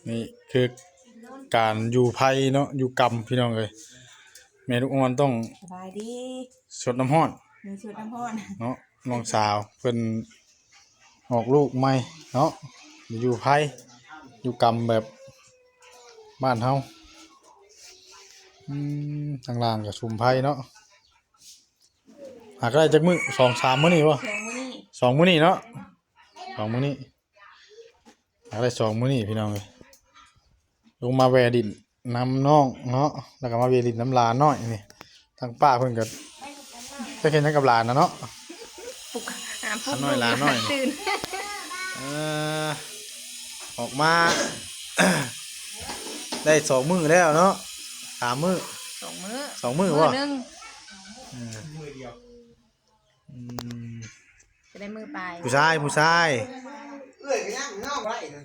ນີ້ຄືການຢູ່ໄພເນາະ ຢູ່ກຳພີ່ນ້ອງເອີຍ. ແມ່ລູກອ່ອນຕ້ອງ ສະບາຍດີ ຊົດນ້ຳຮ້ອນ ມີຊົດນ້ຳຮ້ອນເນາະ. ນ້ອງສາວເພິ່ນອອກລູກໃໝ່ເນາະ ຢູ່ໄພ ຢູ່ກຳແບບບ້ານເຮົາ. ອືມ ທາງລ່າງກໍສຸມໄພເນາະ. ຫາກໍໄດ້ຈັກມື້ ສອງສາມມື້ນີ້ບໍ່? ສອງມື້ນີ້ ສອງມື້ນີ້ເນາະ ສອງມື້ນີ້ ຫາກໍໄດ້ສອງມື້ນີ້ພີ່ນ້ອງເອີຍ. ລົງມາແວ່ຫຼິ້ນນຳນ້ອງເນາະ ແລ້ວກໍມາແວ່ຫຼິ້ນນຳຫຼານນ້ອຍນີ້. ທາງປ້າເພິ່ນກໍຈັກເຮັດຫຍັງກັບຫຼານນະເນາະ ປຸກ ຫາປຸກ ຫຼານນ້ອຍ ລຸກ ຫຼານນ້ອຍ ຕື່ນ. ເອີ ອອກມາໄດ້ສອງມື້ແລ້ວເນາະ ສາມມື້ ສອງມື້ ສອງມື້ບໍ່? ມື້ໜຶ່ງ ເອີ ອືມ ຈະໄດ້ມື້ປາຍ ຜູ້ຊາຍ ຜູ້ຊາຍ ເອື້ອຍກໍຍັງນ້ອງບໍ່ໄດ້